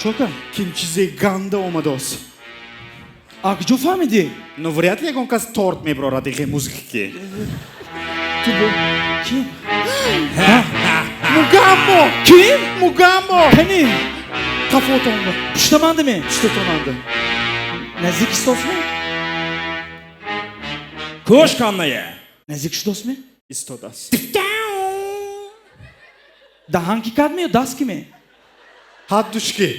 Чока? Ким чизе ганда омадааст. А куҷо фаҳмидӣ? Ну, вряд ли ягон кас торт мебарорад иғе музыки. Ту бо ким? Мугамбо! Ким? Мугамбо! Кани? Қафотонда. Пуштамандаме? Пуштатонанда. Наздик истосме? Кӯш канная. Наздик шудосме? Истодааст. Даҳан ки кардме ё даст ки ме? Ҳаддушки.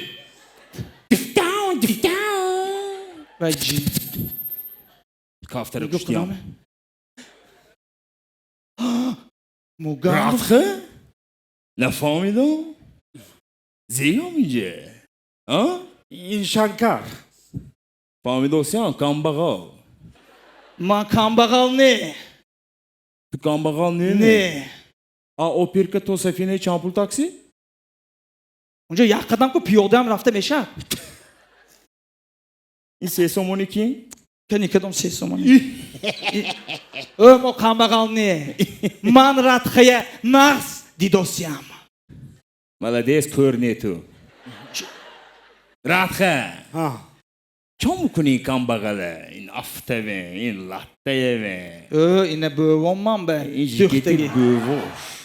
Вай ҷи. Кафтара Нигоҳ куштиям. кунаме? Мугамбо. Ратха? Нафаҳмидам? Зеям иҷе? А? Ин Шанкар. Фаҳмидосиям, камбағал. Ман камбағал не. Ту камбағал не? Не. А опирка то сафинаи чанд пул такси? Унҷо як қадам ку пиёдаам рафта мешавад. Ин 3 сомонӣ ки? Кани, кадом 3 сомонӣ? Ӯ, мо камбағал не. Ман Радхая нағз дидосиям. Молодец, кӯр не ту. Радха! Ҳа. Чо мекунӣ камбағала? Ин афтаве, ин латтаеве. Ӯ, ина бӯвом ман ба Ин жигити духтаги. бӯвош.